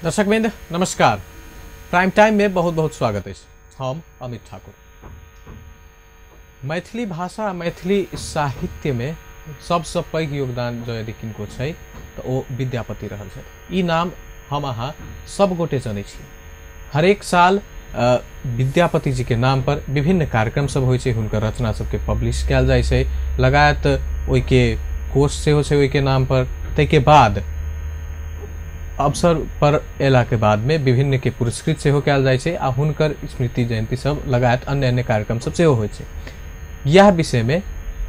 दर्शकवृंद नमस्कार। Prime time में बहुत बहुत स्वागत है। हम अमित ठाकुर। मैथिली भाषा मैथिली साहित्य में सबसे पैघ योगदान जो यदि किनको छै तो ओ विद्यापति रहल छथि। ई नाम हम अहाँ सब गोटे जनै छी। हरेक साल विद्यापति जी के नाम पर विभिन्न कार्यक्रम सब होइ छै, हुनकर रचना सबके पब्लिश कयल जाइ छै, लगायत ओहिके कोर्स सेहो छै ओहिके नाम पर। ताहिके बाद अवसर पर अयला के बाद में विभिन्न के पुरस्कृत सेहो कयल जाइ छै आ हुनकर स्मृति जयंती सब लगायत अन्य अन्य कार्यक्रम सब सेहो होइ छै। यह विषय में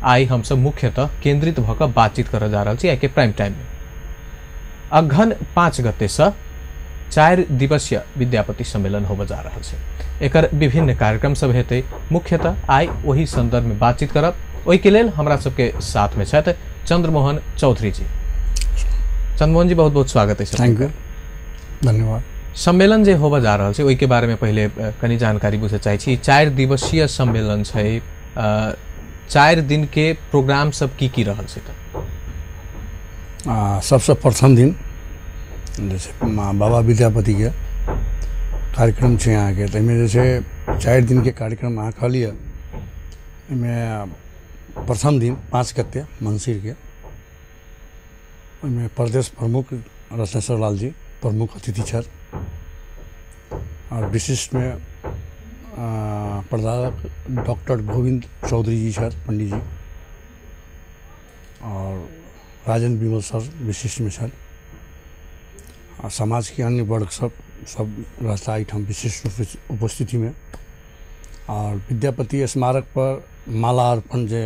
आइ हमसब मुख्यतः केंद्रित भऽ कऽ बातचीत करऽ जा रहल छी आइके प्राइम टाइम में। अगहन 5 गते से 4 दिवसीय विद्यापति सम्मेलन होबऽ जा रहल छै। एकर विभिन्न कार्यक्रम सब हेतै। मुख्यतः आइ ओही संदर्भ में बातचीत करब। ओहिके लेल हमरा सबके साथ में छथि चंद्रमोहन चौधरी जी। चंद्रमोहन जी बहुत बहुत स्वागत है। Thank you, धन्यवाद। सम्मेलन जे होबऽ जा रहल छै ओहिके बारे में पहिले कनि जानकारी बुझे चाहै छी। 4 दिवसीय सम्मेलन छै, 4 दिन के प्रोग्राम सब की की रहल छै? सबसे प्रथम दिन जैसे बाबा विद्यापति के कार्यक्रम छै अहाँके, तऽ एहिमे जे छै 4 दिन के कार्यक्रम अहाँ कहलियै। एहिमे प्रथम दिन 5 गते मंसिर के, ओहिमे प्रदेश प्रमुख रत्नेश्वर लाल जी प्रमुख अतिथि छथि और विशिष्टमे प्रधानक डॉक्टर गोविंद चौधरी जी छथि, पंडित जी, और राजेंद्र विमल सर विशिष्टमे छथि। आ समाजके अन्य वर्ग सब सब रहता एहिठाम विशिष्ट उपस्थितिमे। और विद्यापति स्मारक पर माला अर्पण जे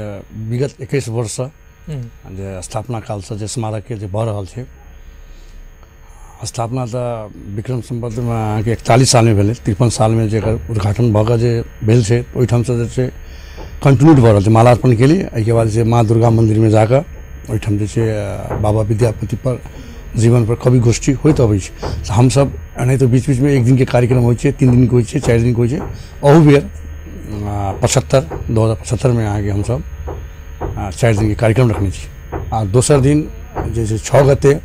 विगत 21 वर्षसँ जे स्थापना कालसँ जे स्मारकके जे भऽ रहल छै। स्थापना तऽ विक्रम संवतमे अहाँके 41 सालमे भेलै, 53 सालमे जेकर उद्घाटन भऽ कऽ जे भेल छै ओहिठामसँ जे छै कंटिन्यू भऽ रहल छै। मालार्पण केली, एहिके बाद जे माँ दुर्गा मन्दिरमे जाकऽ ओहिठाम जे छै बाबा विद्यापति पर जीवन पर कवि गोष्ठी होइत अबै छै। तऽ हमसब एनाहिते बीच बीचमे 1 दिनके कार्यक्रम होइ छै, 3 दिनके होइ छै, 4 दिनके होइ छै। अहू बेर 2075 अहाँके हमसब 4 दिनके कार्यक्रम रखने छी। आ दोसर दिन जे छै 6 गते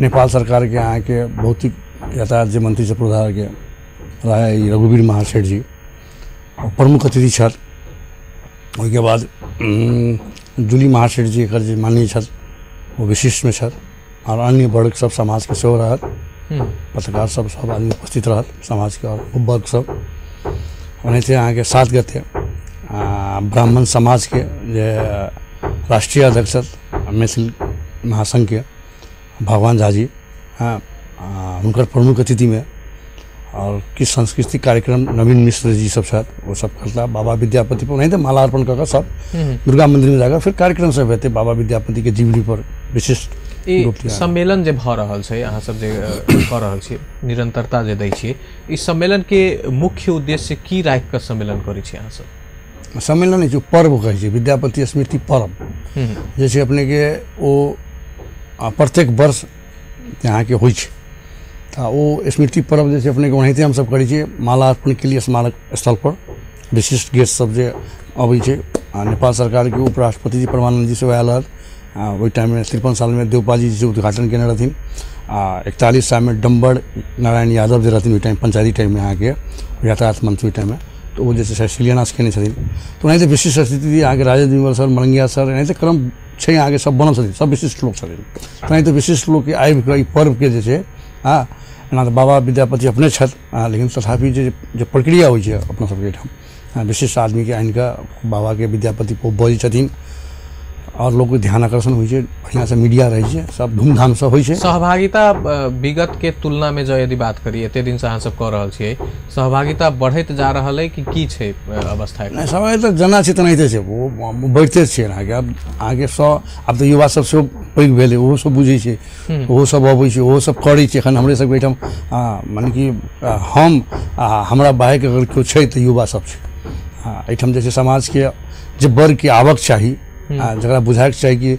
नेपाल सरकारके अहाँके भौतिक यातायात जे मंत्री से प्रधानके रहे रघुवीर महासेठ जी प्रमुख अतिथि छथि। ओहिके बाद जूली महासेठ जी एकर जे माननीय छथि ओ विशिष्टमे छथि और अन्य वर्ग सब समाजके सेहो रहत, पत्रकार सब सब आदमी उपस्थित रहत समाजके और वर्ग सब। ओनाहिते अहाँके 7 गते ब्राह्मण समाजके जे राष्ट्रीय अध्यक्ष मैथिल महासंघके भगवान झा जी, हाँ, हुनकर प्रमुख अतिथिमे और किछु सांस्कृतिक कार्यक्रम नवीन मिश्र जी सब छथि ओ सब करता। बाबा विद्यापति पर ओनाहिते मालार्पण कऽ कऽ सब दुर्गा मन्दिरमे जाकऽ फिर कार्यक्रम सब हेतै बाबा विद्यापतिके जीवनी पर विशिष्ट। ई सम्मेलन जे भऽ रहल छै, अहाँ सब जे कऽ रहल छी, निरंतरता जे दै छियै, ई सम्मेलन के मुख्य उद्देश्य की राखि कऽ सम्मेलन करै छी अहाँ सब? सम्मेलन नहि छै, पर्व कहै छै, विद्यापति स्मृति पर्व जे छै अपनेके ओ प्रत्येक वर्ष अहाँके होइ छै। तऽ ओ स्मृति पर्व जे छै अपनेके ओनाहिते हमसब करै छियै। माला अर्पणके लिए स्मारक स्थलपर विशिष्ट गेस्ट सब जे अबै छै, नेपाल सरकारके उपराष्ट्रपति जी परमानन्द जी सेहो आयल रहथि ओहि टाइममे। 53 सालमे देवपाजी जी उद्घाटन केने रहथिन। आ 41 सालमे डम्बर नारायण यादव जे रहथिन ओहि टाइम पंचायती टाइममे अहाँके यातायात मंत्री ओहि टाइममे, तऽ ओ जे छै शिलान्यास केने छथिन। तऽ ओनाहिते विशिष्ट अतिथि अहाँके राजेंद्र विमल सर, मलंगिया सर, एनाहिते क्रम छै अहाँके सब बनल छथिन, सब विशिष्ट लोक छथिन। तेनाहिते विशिष्ट लोकके आबिकऽ ई पर्वके जे छै, हँ, एना तऽ बाबा विद्यापति अपने छथि, लेकिन तथापि जे जे प्रक्रिया होइ छै अपना सबके एहिठाम, विशिष्ट आदमीके आनिकऽ बाबाके विद्यापति बजै छथिन और लोकके ध्यान आकर्षण होइ छै, बढ़िआँसँ मीडिया रहै छै, सब धूमधामसँ होइ छै। सहभागिता विगत के तुलना में जो यदि बात करी, एते दिन से अहाँ सब कऽ रहल छियै, सहभागिता बढ़ैत जा रहल है कि की छै अवस्था? नहि, सहभागिता जेना छै तेनाहिते छै, ओ बढ़िते छै अहाँके। आब अहाँके आब तऽ युवा सब सेहो पैघ भेलै, ओहो सब बुझै छै, ओहो सब अबै छै, ओहो सब करै छै। एखन हमरे सबके एहिठाम मने कि हम हमरा बाहेक अगर केओ छै तऽ युवा सब छै। एहिठाम जे छै समाजके जे वर्गके आबक चाही, जकरा बुझायके चाही कि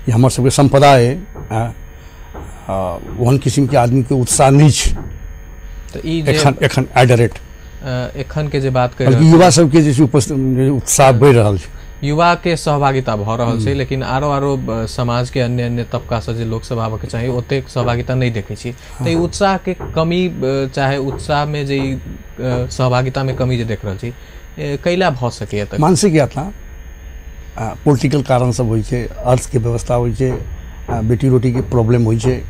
ई हमर सबके सम्पदा अइ, ओहन किसिमके आदमीके उत्साह नहि छै। तऽ ई एखन एखन एट the rate एखन के जे बात करि युवा सबके जे छै उत्साह बढ़ि रहल छै। युवा के सहभागिता भऽ रहल छै, लेकिन आरो आरो समाज के अन्य अन्य तबका से जे लोक सब आबऽ के चाही ओतेक सहभागिता नहि देखै छी। तऽ ई उत्साह के कमी, चाहे उत्साह में जे सहभागिता में कमी जे देख रहल छी, कैला भऽ सकैए? तऽ मानसिक यातना, पोलिटिकल कारण सब होइ छै, अर्थके व्यवस्था होइ छै, बेटी रोटीके प्रॉब्लम होइ छै,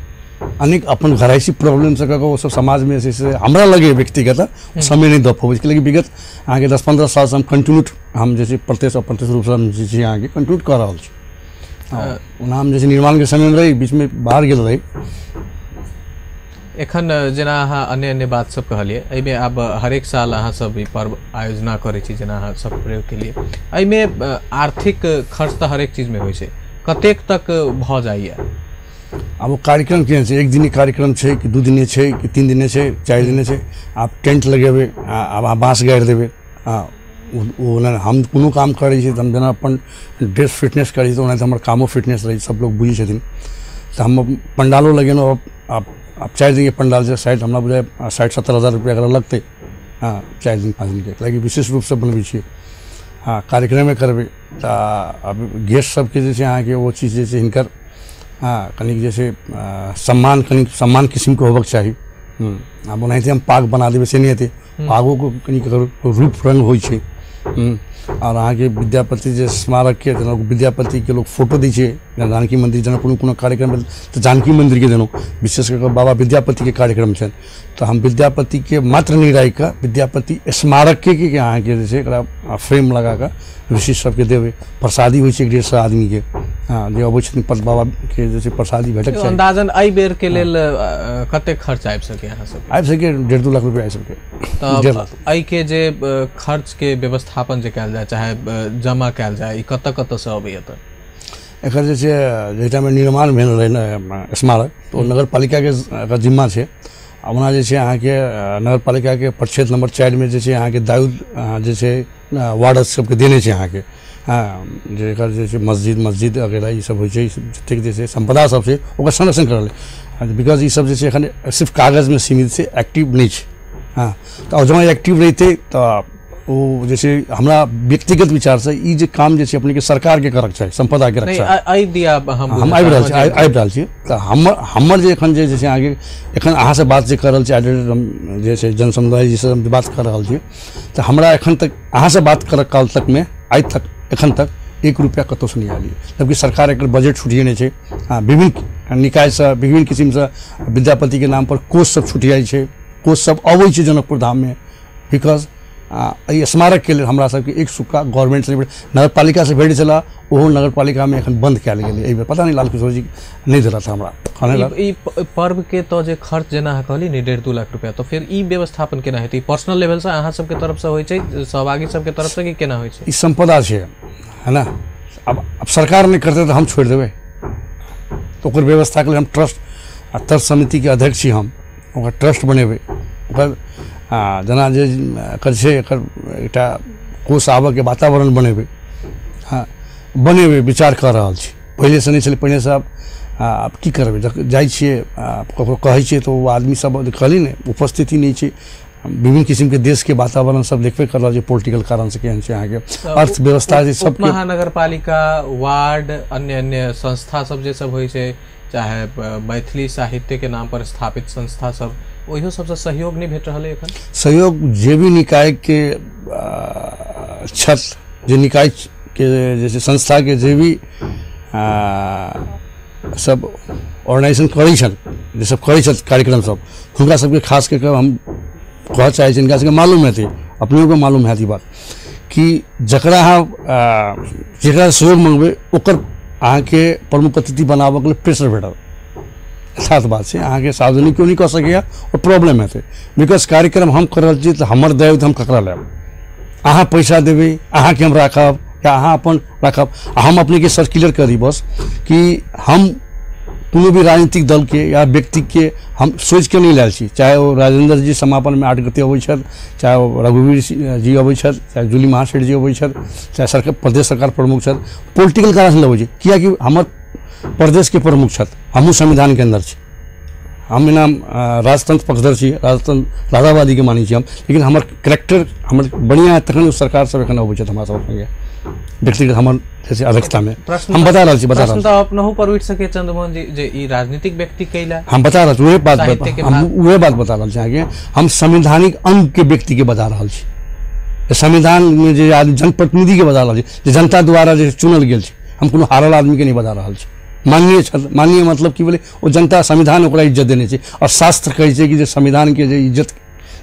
अनेक अपन घरायसी प्रॉब्लम से कऽ ओ सब समाजमे जे छै से हमरा लगैए व्यक्तिगत समय नहि दऽ पबै छै। लेकिन विगत अहाँके 10-15 सालसँ हम कंटिन्यू हम जे छै प्रत्यक्ष अप्रत्यक्ष रूपसँ हम जे छै अहाँके कंटिन्यू कऽ रहल छी। ओना हम जे छै निर्माणके समयमे रही, बीचमे बाहर गेल रही। एखन जेना अहाँ अन्य अन्य बात सब कहलियै, एहिमे आब हरेक साल अहाँ सब ई पर्व आयोजना करै छी, जेना अहाँ सब प्रयोग केलियै, एहिमे आर्थिक खर्च तऽ हरेक चीजमे होइ छै, कतेक तक भऽ जाइए? आब ओ कार्यक्रम केहन छै, एक दिने कार्यक्रम छै कि 2 दिने छै कि 3 दिने छै, 4 दिने छै। आब टेंट लगेबै, आब अहाँ बाँस गाड़ि देबै, ओ हम कोनो काम करै छी तऽ हम जेना अपन ड्रेस फिटनेस करै छी तऽ ओनाहिते हमर कामो फिटनेस रहै, सब लोक बुझै छथिन। तऽ हम पंडालो लगेलहुँ, आब 4 दिनके पंडाल छै, शायद हमरा बुझाइ 60-70 हजार रुपैआ एकरा लगतै। हँ, 4 दिन 5 दिनके, लेकिन विशेष रूपसँ बनबै छियै। हँ, कार्यक्रमे करबै तऽ आब गेस्ट सबके जे छै अहाँके ओ चीज जे छै हिनकर, हँ, कनिक जे छै सम्मान, कनिक सम्मान किसिमके होबक चाही। आब ओनाहिते हम पाग बना देबै से नहि हेतै, पागोके कनिक रूप रङ्ग होइ छै। आओर अहाँके विद्यापति जे स्मारकके, जेना विद्यापतिके लोक फोटो दै छै, जेना जानकी मन्दिर, जेना कोनो कोनो कार्यक्रम भेल तऽ जानकी मन्दिरके देलहुँ, विशेष कऽ कऽ बाबा विद्यापतिके कार्यक्रम छनि तऽ हम विद्यापतिके मात्र नहि राखिकऽ विद्यापति स्मारकके के अहाँके जे छै एकरा फ्रेम लगाकऽ विशेष सबके देबै। प्रसादी होइ छै 150 आदमीके, हँ, जे अबै छथिन पद बाबाके जे छै प्रसादी भेटक चाही। अंदाजन एहि बेरके लेल कतेक खर्च आबि सकै अहाँ सबके? आबि सकै 1.5-2 लाख रुपया आबि सकै। तऽ एहिके जे खर्चके व्यवस्थापन जे कयल जाय, चाहे जमा कयल जाय, ई कतऽ कतऽसँ अबैए? तऽ एकर जे छै जाहिठाम निर्माण भेल रहै ने स्मारक, तऽ ओ नगरपालिकाके एकर जिम्मा छै। आ ओना जे छै अहाँके नगरपालिकाके प्रक्षेत्र नंबर 4 मे जे छै अहाँके दाऊद जे छै वार्ड सबके देने छै अहाँके, हँ, जे एकर जे छै मस्जिद वगैरह ई सब होइ छै, जतेक जे छै सम्पदा सब छै ओकर संरक्षण करल, because ई सब जे छै एखन सिर्फ कागजमे सीमित छै, एक्टिव नहि छै। हँ, तऽ जँ एक्टिव रहितै तऽ ओ जे छै हमरा व्यक्तिगत विचारसँ ई जे काम जे छै अपनेके सरकारके करक चाही, सम्पदाके रक्षा। हम आबि रहल छी, आबि रहल छी। तऽ हमर जे एखन जे छै अहाँके एखन अहाँसँ बात जे कर रहल छी, हम जे छै जन समुदाय जी से हम बात कर रहल छी, तऽ हमरा एखन तक अहाँसँ बात करऽ काल तकमे आइ तक एखन तक 1 रुपैआ कतहुसँ नहि आयल, जबकि सरकार एकर बजट छुटिए छै। हँ, विभिन्न निकायसँ विभिन्न किसिमसँ विद्यापतिके नामपर कोष सब छुटियाइ छै, कोष सब अबै छै जनकपुर धाममे, because एहि स्मारकके लेल हमरा सबके एक सुक्का गवर्नमेंटसँ नहि भेट, नगरपालिकासँ भेटै छलै, ओहो नगरपालिकामे एखन बंद कयल गेलै एहि बेर, पता नहि लाल किशोर जी नहि देलथि हमरा। ई पर्वके तऽ जे खर्च जेना अहाँ कहली ने 1.5-2 लाख रुपया, तऽ फेर ई व्यवस्थापन केना हेतै? पर्सनल लेवलसँ अहाँ सबके तरफसँ होइ छै, सहभागी सबके तरफसँ, कि केना होइ छै? ई सम्पदा छै, है ना। अब सरकार नहि करतै तऽ हम छोड़ि देबै, तऽ ओकर व्यवस्थाके लेल हम ट्रस्ट आ ट्रस्ट समितिके अध्यक्ष छी हम, ओकर ट्रस्ट बनेबै, ओकर जेना जे एकर छै एकर एकटा कोष आबऽके वातावरण बनेबै, हँ बनेबै, विचार कऽ रहल छी। पहिलेसँ नहि छलै, पहिलेसँ आब की करबै, जाइ छियै ककरो कहै छियै तऽ ओ आदमी सब कहली ने उपस्थिति नहि छै, विभिन्न किसिमके देशके वातावरण सब देखबे कर रहल छै, पोलिटिकल कारणसँ केहन छै अहाँके अर्थव्यवस्था जे सब। महानगरपालिका, वार्ड, अन्य अन्य संस्था सब जे सब होइ छै, चाहे मैथिली साहित्यके नाम पर स्थापित संस्था सब, ओहियो सबसँ सहयोग नहि भेट रहल है एखन? सहयोग जे भी निकायके छत, जे निकायके जैसे संस्थाके जे भी सब ऑर्गेनाइजेशन करै छथि, जे सब करै छथि कार्यक्रम सब, हुनका सबके खास कऽ कऽ हम कहऽ चाहै छी, हिनका सबके मालूम हेतै, अपनोके मालूम हैत ई बात कि जकरा अहाँ जकरा सहयोग मँगबै ओकर अहाँके प्रमुख अतिथि बनाबऽके लेल प्रेशर भेटत। यथार्थ बात छै, अहाँके सार्वजनिक केओ नहि कऽ सकैए आओर प्रॉब्लम हेतै, because कार्यक्रम हम कर रहल छी तऽ हमर दायित्व हम ककरा लेब? अहाँ पैसा देबै, अहाँके हम राखब या अहाँ अपन राखब? हम अपनेके सर क्लियर करी बस कि हम कोनो भी राजनीतिक दलके या व्यक्तिके हम सोचिके नहि लायल छी, चाहे ओ राजेंद्र जी समापनमे 8 गते अबै छथि, चाहे ओ रघुवीर जी अबै छथि, चाहे जूली महासेठ जी अबै छथि, चाहे सरकार प्रदेश सरकार प्रमुख छथि, पोलिटिकल कारणसँ अबै छै, कियाकि हमर प्रदेशके प्रमुख छथि, हमहूँ संविधानके अन्दर छी, हम एना राजतंत्र पक्षधर छी, राजतंत्र राजावादीके मानै छी हम, लेकिन हमर करेक्टर हमर बढ़िआँ है तखन ओ सरकार सब एखन अबै छथि हमरा सब संगे। व्यक्तिगत हमर जैसे अध्यक्षतामे हम बता रहल छी, बता रहल तऽ अपनहु पर उठि सकै चंद्रमोहन जी जे ई राजनीतिक व्यक्ति कैला। हम बता रहल छी उहे बात, हम उहे बात बता रहल छी अहाँके। हम संवैधानिक अंग के व्यक्ति के बता रहल छी, संविधान में जे आदमी जनप्रतिनिधि के बता रहल छी, जे जनता द्वारा जे चुनल गेल छै। हम कोनो हारल आदमी के नहीं बता रहल छी। माननीय छथि, माननीय मतलब की भेलै ओ जनता संविधान ओकरा इज्जत देने छै और शास्त्र कहै छै कि जे संविधान के जे इज्जत,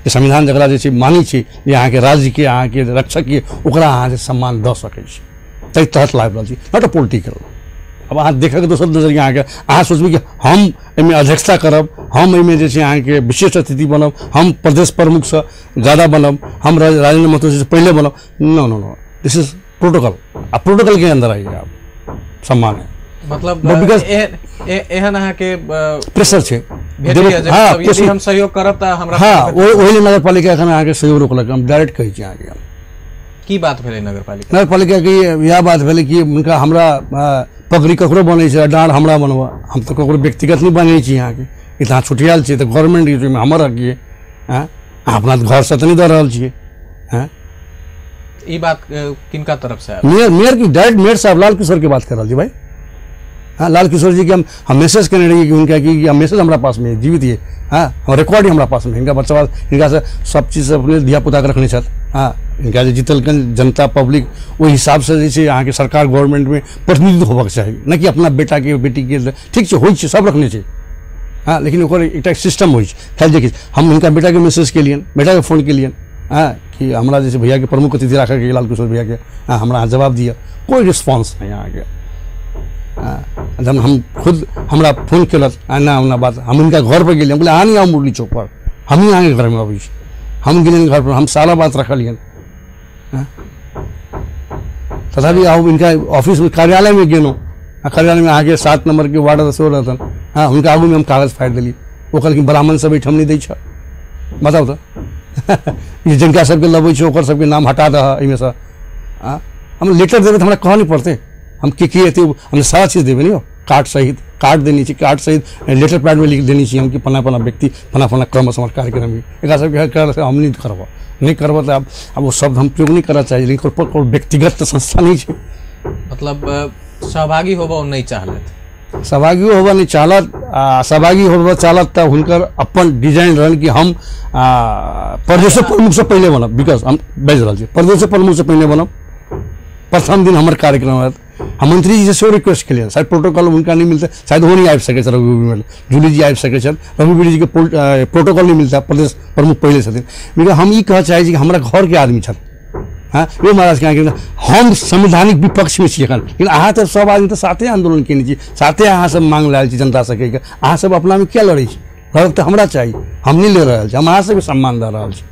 जे संविधान जकरा जे छै मानै छै जे अहाँके राज्यके अहाँके रक्षक ये, ओकरा अहाँ जे सम्मान दऽ सकै छी, ताहि तहत लाबि रहल छी, not a political. आब अहाँ देखैके दोसर नजरिया अहाँके, अहाँ सोचबै कि हम एहिमे अध्यक्षता करब, हम एहिमे जे छै अहाँके विशेष अतिथि बनब, हम प्रदेश प्रमुखसँ ज्यादा बनब, हम राजेंद्र महतो से पहले बनब। No no no, this is protocol. आ प्रोटोकॉल के अंदर आइए आप सम्मान है। मतलब एहन अहाँके प्रेशर छै, यदि हम सहयोग करब तऽ हमरा, हाँ ओहि लेल नगरपालिका एखन अहाँके सहयोग रोकलक। हम डायरेक्ट कहै छी अहाँके। की बात भेलै नगरपालिका? नगरपालिका के इएह बात भेलै कि हुनका हमरा पगड़ी ककरो बनै छै, डाँड़ हमरा बनबऽ, हम तऽ ककरो व्यक्तिगत नहि बनै छी अहाँके। ई तऽ अहाँ छुटियाल छियै तऽ गवर्नमेंट हमर हक ये, आँय अहाँ अपना घरसँ तऽ नहि दऽ रहल छियै। आँय ई बात किनका तरफ से? मेयर, मेयर की डायरेक्ट मेयर साहब लाल किशोर के बात कर रहल छी भाई। हाँ लाल किशोर जी के हम मैसेज केने रहियै कि हुनका कि मैसेज हमरा पासमे है, जीवित ये, हाँ हम रिकॉर्ड हमरा पासमे, हिनका बच्चा हिनका से सब चीज अपने धियापुताके रखने छथि। हाँ हिनका जे जीतलकनि जनता पब्लिक ओहि हिसाबसँ जे छै अहाँके सरकार गवर्नमेंटमे प्रतिनिधित्व होबाक चाही, नहि कि अपना बेटाके बेटीके। ठीक छै, होइ छै, सब रखने छै, हाँ लेकिन ओकर एकटा सिस्टम होइ छै। खैर जे किछु, हम हिनका बेटाके मैसेज केलियनि, बेटाके फोन केलियनि, हाँ कि हमरा जे छै भैयाके प्रमुख अतिथि राखऽके लाल किशोर भैयाके, हाँ हमरा अहाँ जवाब दिअ। कोइ रिस्पॉन्स नहि अहाँके। जब हम खुद हमरा फोन केलक एना ओना बात, हम हिनका घर पर गेलियै, हम कहलियै अहाँ नहि आउ मुरली चौक पर, हमही अहाँके घरमे अबै छी। हम गेलियनि घर पर, हम सारा बात रखलियनि। तथापि आउ हिनका ऑफिसमे कार्यालयमे गेलहुँ, आ कार्यालयमे अहाँके 7 नम्बरके वार्ड सेहो रहतनि, हाँ हुनका आगूमे हम कागज फाड़ि देलियै। ओ कहलखिन ब्राह्मण सब एहिठाम नहि दै छह। बताउ तऽ ई जिनका सबके लबै छै ओकर सबके नाम हटा दह एहिमेसँ। हम लेटर देबै तऽ हमरा कहऽ नहि पड़तै, हम के एते हम सारा चीज देबै ने यौ, कार्ड सहित, कार्ड देने छी, कार्ड सहित लेटर पैडमे लिख देने छी हम कि फलाँ फलाँ व्यक्ति फलाँ फलाँ क्रमसँ हमर कार्यक्रम एकरा सबके हम नहि करबऽ, नहि करबऽ तऽ आब ओ शब्द हम प्रयोग नहि करऽ चाही, लेकिन कोइ व्यक्तिगत तऽ संस्था नहि छै। मतलब सहभागी होबऽ नहि चाहलथि, सहभागी होबऽ नहि चाहलत। आ सहभागी होबऽ चाहलत तऽ हुनकर अपन डिजाइन रहल कि हम प्रदेशो प्रमुखसँ पहिले बनब, because हम बाजि रहल छी प्रदेशो प्रमुखसँ पहिने बनब, प्रथम दिन हमर कार्यक्रम रहत। हम मंत्री जी से सेहो रिक्वेस्ट केलियनि, शायद प्रोटोकॉल हुनका नहि मिलतै, शायद ओहो नहि आबि सकै छथि, रघुवीर जूली जी आबि सकै छथि, रघुवीर जीके प्रोटोकॉल नहि मिलता, प्रदेश प्रमुख पहिले छथिन। लेकिन हम ई कहऽ चाहै छी कि हमरा घरके आदमी छथि, हाँ यो महाराज के हम संवैधानिक विपक्षमे छी एखन, लेकिन अहाँ तऽ सब आदमी तऽ साथे आन्दोलन केने छी, साथे अहाँ सब मांग लायल छी जनता से कहिके, अहाँ सब अपनामे किया लड़ै छी? लड़ब तऽ हमरा चाही, हम नहि लड़ रहल छी, हम अहाँ सबके सम्मान दऽ रहल छी।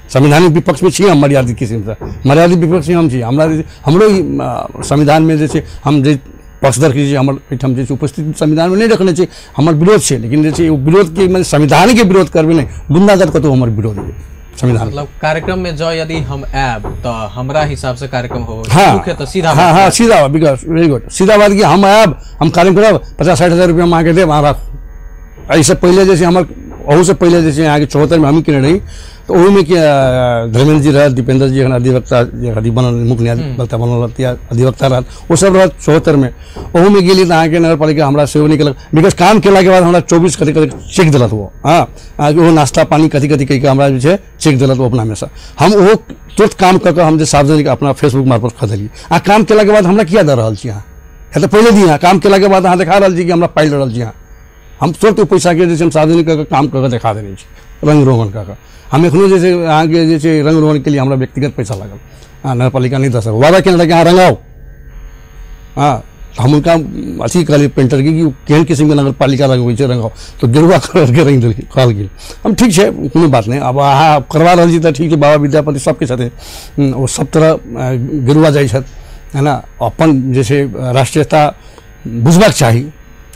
संवैधानिक विपक्षमे छी हम, मर्यादित किसिमसँ मर्यादित विपक्षमे हम छी। हमरा हमरो संविधानमे जे छै हम जे पक्षधर छी, हमर एहिठाम जे छै उपस्थित संविधानमे नहि रखने छै, हमर विरोध छै, लेकिन जे छै ओ विरोधके मने संविधानके विरोध करबै नहि, बुन्दागत कतहु हमर विरोध यऽ संविधान। मतलब कार्यक्रम में जो यदि हम आयब तऽ हमरा हिसाब से कार्यक्रम हो, हाँ तऽ सीधा, हाँ हाँ सीधा बात, because very good, सीधा बात कि हम आयब, हम कार्यक्रम करब, 50-60 हजार रुपया हम अहाँके देब, अहाँ राखू। एहिसँ पहिले जे छै हमर, अहूसँ पहिले जे छै अहाँके 74 मे हमही केने रही, तऽ ओहूमे कि धर्मेंद्र जी रहत, दीपेंद्र जी एखन अधिवक्ता जे बनल, मुख्य न्यायाधिवक्ता बनल रहत या अधिवक्ता रहत, ओसब रहत 74 मे। ओहूमे गेली तऽ अहाँके नगरपालिका हमरा सेहो नहि केलक, because काम केलाके बाद हमरा 24 कथी कथी चेक देलक ओ, हाँ अहाँके ओहो नाश्ता पानी कथी कथी कहि कऽ हमरा जे छै चेक देलक ओ अपनामेसँ। हम ओहो तुरंत काम कऽ कऽ हम जे सार्वजनिक अपना फेसबुक मार्फत कऽ देलियै। अहाँ काम केलाके बाद हमरा किया दऽ रहल छी अहाँ? या तऽ पहिले दी अहाँ, काम केलाके बाद अहाँ देखा रहल छी कि हमरा पाइ लऽ रहल छी अहाँ। हम तुरंत ओ पैसाके जे छै हम सार्वजनिक कऽ कऽ काम कऽ कऽ देखा देने छी, रंग रोगन कऽ कऽ। हम एखनो जे छै अहाँके जे छै रंग रोगनके लिए हमरा व्यक्तिगत पैसा लागल, अहाँ नगरपालिका नहि दऽ सकब, वादा केने रहै कि अहाँ रंगाउ। हाँ हम हुनका अथी कहलियै पेंटरके कि केहन किसिमके नगरपालिका रंगबै छै, रंगाउ, तऽ गेरुआ कलरके रंगि देलकै, कहल गेल। हम ठीक छै कोनो बात नहि, आब अहाँ करवा रहल छी तऽ ठीक छै, बाबा विद्यापति सबके छथिन, ओ सब तरह गेरुआ जाइ छथि, है ना, अपन जे छै राष्ट्रीयता बुझबाक चाही,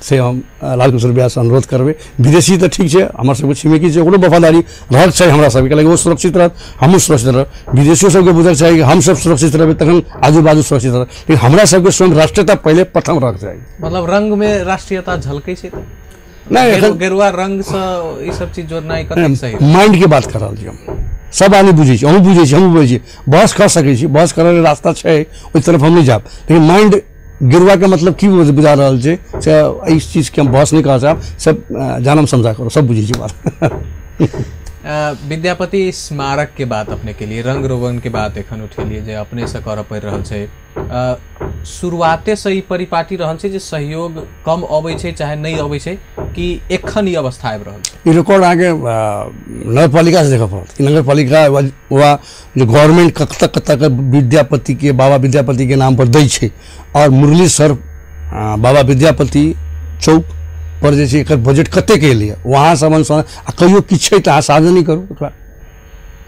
से हम लालकिशोर व्याससँ अनुरोध करबै। विदेशी तऽ ठीक छै, हमर सबके छिमेकी छै, ओकरो वफादारी रहक चाही हमरा सबके, लेकिन ओ सुरक्षित रहत, हमहूँ सुरक्षित रहब। विदेशियो सबके बुझक चाही कि हमसब सुरक्षित रहबै तखन आजू बाजू सुरक्षित रहत, लेकिन हमरा सबके स्वयं राष्ट्रीयता पहिले प्रथम रहक चाही। मतलब रंग में राष्ट्रीयता झलकै छै तऽ नहि, गेरुआ रंगसँ ई सब चीज जोड़नाइ कतेक सही? माइंडके बात कर रहल छी हम, सब आदमी बुझै छी, अहूँ बुझै छी, हमहूँ बुझै छी, बहस कऽ सकै छी, बहस करैके रास्ता छै, ओहि तरफ हम नहि जायब, लेकिन माइंड गेरुआके मतलब की बुझा रहल छै से एहि चीजके हम बहस नहि करऽ चाहब, सब जानम समझा करू, सब बुझै छी बात। विद्यापति स्मारक के बात अपने के लिए, रंग रोगन के बात एखन उठेलिए जे अपने से करऽ पड़ि रहल छै, शुरुआते से ई परिपाटी रहल छै जे सहयोग कम अबै छै चाहे नहि अबै छै, कि एखन ई अवस्था आबि रहल छै? ई रिकॉर्ड अहाँके नगरपालिका से देखऽ पड़त कि नगरपालिका वा जे गवर्नमेंट कतऽ कतऽ के विद्यापति के, बाबा विद्यापति के नाम पर दै छै, और मुरली सर बाबा विद्यापति चौक पर जे छै एकर बजट कतेक एलैए वहाँ सब अनुसार, आ कहियो किछु छै तऽ अहाँ सार्वजनिक करू, ओकरा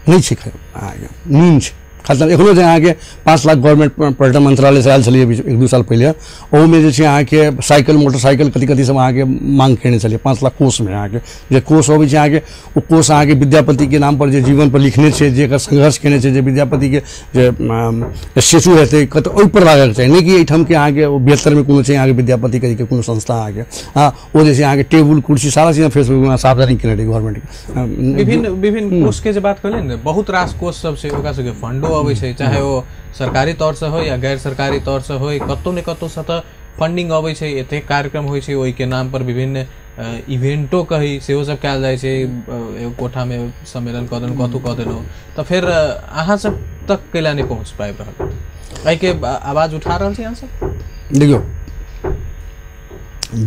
नहि छै, अहाँके न्यून छै खतम। एखनो जे अहाँके 5 लाख गवर्नमेंट पर्यटन मंत्रालयसँ आयल छलियै 1-2 साल पहिले, ओहूमे जे छै अहाँके साइकिल मोटरसाइकिल कथी कथी सब अहाँके मांग केने छलियै 5 लाख कोषमे। अहाँके जे कोष अबै छै अहाँके, ओ कोष अहाँके विद्यापतिके नाम पर जे जीवन पर लिखने छै, जे एकर संघर्ष केने छै, जे विद्यापतिके जे स्टेचू हेतै कतऽ ओहिपर लागल चाही, नहि कि एहिठामके अहाँके ओ बेहतरमे कोनो छै अहाँके विद्यापतिके कोनो संस्था अहाँके, हँ ओ जे छै अहाँके टेबुल कुर्सी सारा चीज फेसबुकमे सार्वजनिक केने रहै गवर्नमेंटके। विभिन्न विभिन्न कोषके जे बात कहलियै ने, बहुत रास कोष सब छै, ओकरा सबके फंडो अबै छै, चाहे ओ सरकारी तौर से होय या गैर सरकारी तौर से होय, कतौ ने कतौ से तऽ फंडिंग अबै छै। एतेक कार्यक्रम होइ छै ओहिके नाम पर विभिन्न इवेंटो कही सेहो सब कयल जाइ छै, एगो कोठामे सम्मेलन कऽ देलहुँ, कतहु कऽ देलहुँ, तऽ फेर अहाँ सब तक कैला नहि पहुँच पाबि रहल, एहिके आवाज उठा रहल छी अहाँ सब? देखियौ,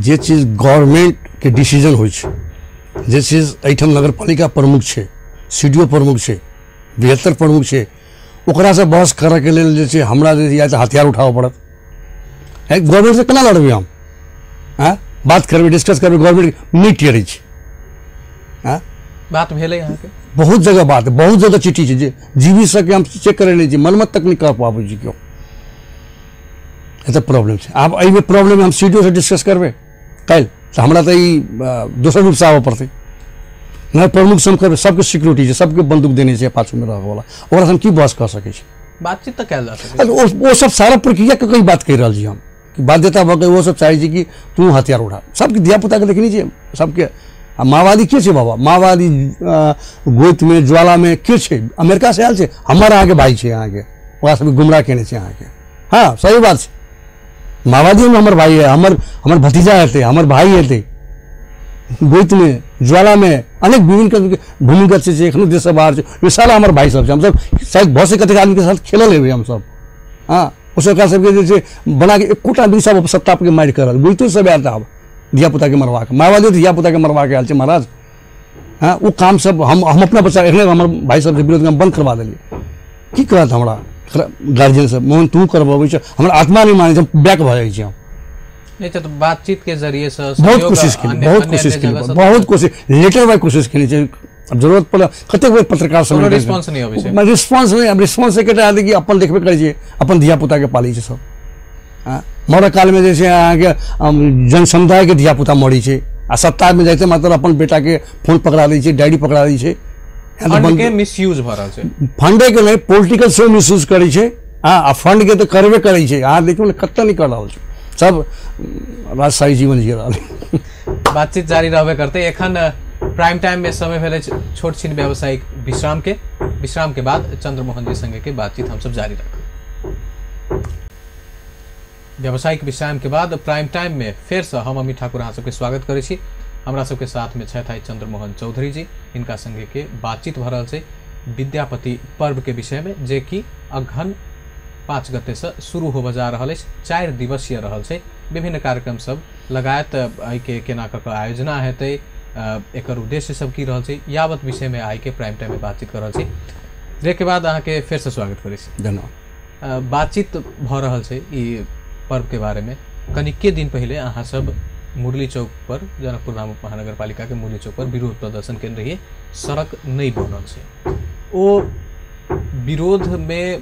जे चीज गवर्नमेंटके डिसीजन होइ छै, जे चीज एहिठाम नगरपालिका प्रमुख छै, CDO प्रमुख छै, बृहत्तर प्रमुख छै, ओकरासँ बहस करऽके लेल जे छै हमरा जे या तऽ हथियार उठाबऽ पड़त। गवर्नमेंटसँ केना लड़बै हम? आँय बात करबै, डिस्कस करबै, गवर्नमेंट नहि टेरै छै। आँय बात भेलै अहाँके? बहुत जगह बात, बहुत जगह चिट्ठी छै जे जीवी सबके हम चेक करेने छी, मनमत तक नहि कह पाबै छी केओ, एतऽ प्रॉब्लम छै। आब एहिमे प्रॉब्लम हम CDO से डिस्कस करबै काल्हि तऽ हमरा तऽ ई दोसर रूपसँ आबऽ पड़तै, नहि प्रमुख से हम करबै, सबके सिक्योरिटी छै, सबके बंदूक देने छै पाछूमे रहऽवला, ओकरासँ हम की बहस कऽ सकै छी? बातचीत तऽ कयल जा सकै। ओ सब सारा प्रक्रियाके कई बात कहि रहल छी हम कि बाध्यता भऽ के ओ सब चाहै छै कि तू हथियार उठा। सबके धियापुताके देखने छियै सबके। आ माओवादी के छै बाबा? माओवादी गोतमे ज्वालामे के छै? अमेरिकासँ आयल छै, हमर अहाँके भाइ छै, अहाँके ओकरा सबके गुमराह केने छै अहाँके। हाँ सही बात छै, माओवादीमे हमर भाइ है, हमर हमर भतीजा हेतै, हमर भाइ हेतै, गोतमे ज्वालामे अनेक विभिन्न भूमिगत छै, एखनो देशसँ बाहर छै, ओ सारा हमर भाइ सब छै। हमसब शायद भऽ सकै कतेक आदमीके साथ खेलल हेबै हमसब। हाँ ओसब ओकरा सबके जे छै बनाके एकोटा आदमी सब सत्ताके मारि कऽ रहल, गोइतो सब आयल आब धियापुताके मरबाके, माओवादी धियापुताके मरबाके आयल छै महाराज। हाँ ओ काम सब हम अपना बच्चा एखने हमर भाइ सबके विरोधमे हम बन्द करबा देलियै। की कहत हमरा गार्जियन सब, मोहन तू करबबै छै, हमर आत्मा नहि मानै छै, हम बैक भऽ जाइ छी हम। नहीं तो बातचीत के जरिए से बहुत कोशिश केली, बहुत कोशिश केली, बहुत कोशिश, लेटर बाय कोशिश केने छै। अब जरूरत पड़ल कतेक बेर पत्रकार सब रिस्पांस नहीं अबै छै, रिस्पांस नहीं, अब रिस्पांस एकेटा आदमी कि अपन देखबे करै छै, अपन धियापुताके पालै छै सब। मरऽ कालमे जे छै अहाँके जनसमुदायके धियापुता मरै छै, आ सत्तामे जाइते मात्र अपन बेटाके फोन पकड़ा दै छै, डायरी पकड़ा दै छै। फंडके मिसयूज भऽ रहल छै, फंडेके नहि, पोलिटिकल सेहो मिसयूज करै छै। हाँ आ फंडके तऽ करबे करै छै। अहाँ देखियौ ने कतऽ नहि कऽ रहल छै, सब राजशाही जीवन जी रहल। बातचीत जारी रहबे करतै। एखन प्राइम टाइम में समय भेलै छोट छिन व्यावसायिक विश्राम के, विश्राम के बाद चंद्रमोहन जी संगे के बातचीत हमसब जारी रखब। व्यावसायिक विश्राम के बाद प्राइम टाइम में फेर से हम अमित ठाकुर अहाँ सबके स्वागत करै छी। हमरा सबके साथ में छथि आइ चंद्रमोहन चौधरी जी, हिनका संगे के बातचीत भऽ रहल छै विद्यापति पर्व के विषय में, जे कि अगहन 5 गते से शुरू होबऽ जा रहल अछि। 4 दिवसीय रहल छै, विभिन्न कार्यक्रम सब लगायत एहिके केना कऽ कऽ आयोजना हेतै, एकर उद्देश्य सब की रहल छै, यावत विषय में आइ के प्राइम टाइम में बातचीत कर रहल छी। ब्रेक के बाद अहाँके फेर से स्वागत करै छी। धन्यवाद। बातचीत भऽ रहल छै ई पर्व के बारे में। कनिके दिन पहिले अहाँ सब मुरली चौक पर, जनकपुर धाम महानगरपालिका के मुरली चौक पर विरोध प्रदर्शन केने रहियै, सड़क नहि बनल छै, ओ विरोध में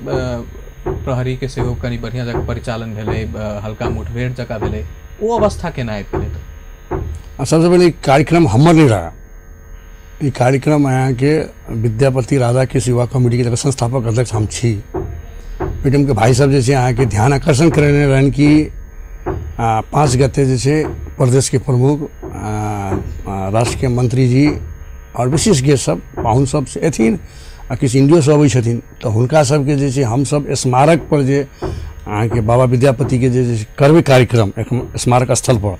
प्रहरी के सेहो कनि बढ़िया जकाँ परिचालन भेलै, हल्का मुठभेड़ जकाँ भेलै, ओ अवस्था केना आबि गेलै? तऽ सबसँ पहिले कार्यक्रम हमर नहि रहा, ई कार्यक्रम अहाँके विद्यापति राधा कृष्ण युवा कमिटीके संस्थापक अध्यक्ष हम छी। ओहिठामके भाइ सब जे छै अहाँके ध्यान आकर्षण करेने रहनि कि 5 गते जे छै प्रदेशके प्रमुख राष्ट्रके मंत्री जी और विशेष गेस्ट सब पाहुन सब से एथिन आ किछु इंडियोसँ अबै छथिन, तऽ हुनका सबके जे छै हमसब स्मारक पर जे अहाँके बाबा विद्यापतिके जे करबै कार्यक्रम स्मारक स्थल पर,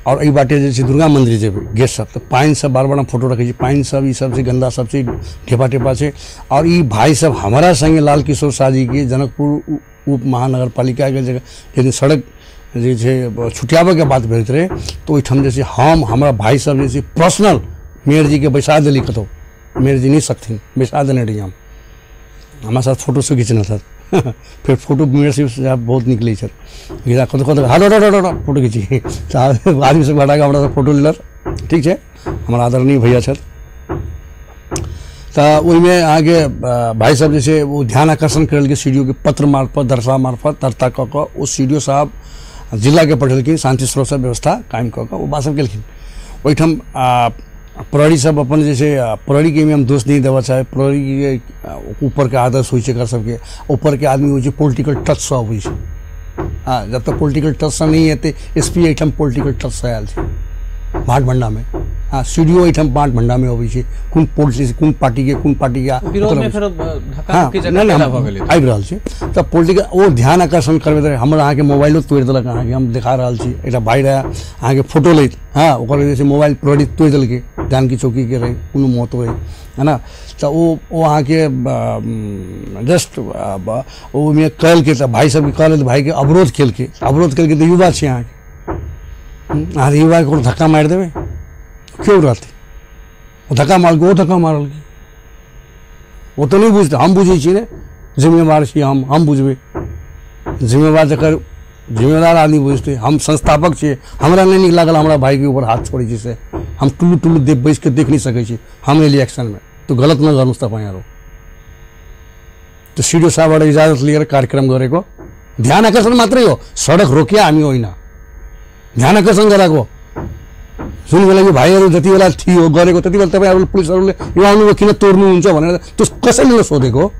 और एहि बाटे जे छै दुर्गा मंदिर जेबै गेस्ट सब, तऽ पानि सब बार बार हम फोटो रखै छी, पानि सब ई सब छै, गन्दा सब छै, ढेपा टेपा छै। और ई भाई सब हमारा संगे लाल किशोर शाह जी के जनकपुर उप महानगरपालिकाके जगह जे सड़क जे छै छुटियाबैके बात भेल रहै, तऽ ओहिठाम जे छै हम हमरा भाई सब जे छै पर्सनल मेयर जीके बैसा देली, कतहु मेयर जी नहि सकथिन, बैसा देने रही हम, हमरा साथ फोटो सब घिचने छथि। फेर फोटो मेयर साहब बहुत निकलै छथि, घिचा कतहु कतहु हट हट हट फोटो घिची, तऽ आदमी सब हटाकऽ हमरा फोटो लेलक, ठीक छै, हमर आदरणीय भैया छथि। तऽ ओहिमे अहाँके भाई सब जे छै ओ ध्यान आकर्षण करेलकै सी डी ओ के पत्र मार्फत, दर्शा मार्फत, दर्ता कऽ कऽ ओ सी डी ओ साहब जिलाके पठेलखिन, शान्ति सुरक्षा व्यवस्था कायम कऽ कऽ ओ बात सब केलखिन। ओहिठाम प्रहरी सब अपन जे छै, प्रहरीके हम दोष नहि देबऽ चाहे, प्रहरीके ऊपरके आदर्श होइ छै एकर सबके, ऊपरके आदमी होइ छै पोलिटिकल टचसँ अबै छै, हँ जब तक पोलिटिकल टचसँ नहि एतै, एस पी एहिठाम पोलिटिकल टचसँ आयल छै भाट भण्डामे, हँ सी डी ओ एहिठाम बाट भण्डामे अबै छै, कोन पोलिटिक्स कोन पार्टीके कोन पार्टीके आबि रहल छै, तऽ पोलिटिकल ओ ध्यान आकर्षण करबैत रहै। हमर अहाँके मोबाइलो तोड़ि देलक, अहाँके हम देखा रहल छी, एकटा भाइ रहए अहाँके फोटो लैत, हँ ओकर जे छै मोबाइल प्रहरी तोड़ि देलकै, जानकी चौकीके रहै, कोनो महत्व रहै, है ना। तऽ ओ अहाँके जस्ट ओहिमे कहलकै, तऽ भाइ सबके कहलै, तऽ भाइके अवरोध केलकै, अवरोध केलकै तऽ युवा छै अहाँके, अहाँ युवाके कोनो धक्का मारि देबै, क्यों रहतै, ओ धक्का मारलकै, ओ धक्का मारलकै, ओ तऽ नहि बुझतै, हम बुझै छियै ने, जिम्मेवार छियै हम बुझबै, जिम्मेवार जकर जिम्मेदार आदमी बुझतै, हम संस्थापक छियै, हमरा नहि नीक लागल हमरा भाइके ऊपर हाथ छोड़ै छै से, हम टुल्लू टुल्लू देख बैसके देख नहि सकै छी, हम एलियै एक्शनमे, तऽ गलत न गर्नुहोस् तपाईँहरू। तऽ सी डी ओ साहबबाट इजाजत लिएर कार्यक्रम गरेको, ध्यान आकर्षण मात्रै हो, सडक रोकिया हामी होइन, ध्यान आकर्षण गराएको। जुन बेला यो भाइहरू जति बेला थियो गरेको त्यति बेला तपाईँहरू पुलिसहरूले यो आउनुभयो किन तोड्नुहुन्छ भनेर त्यो कसैले सोधेको?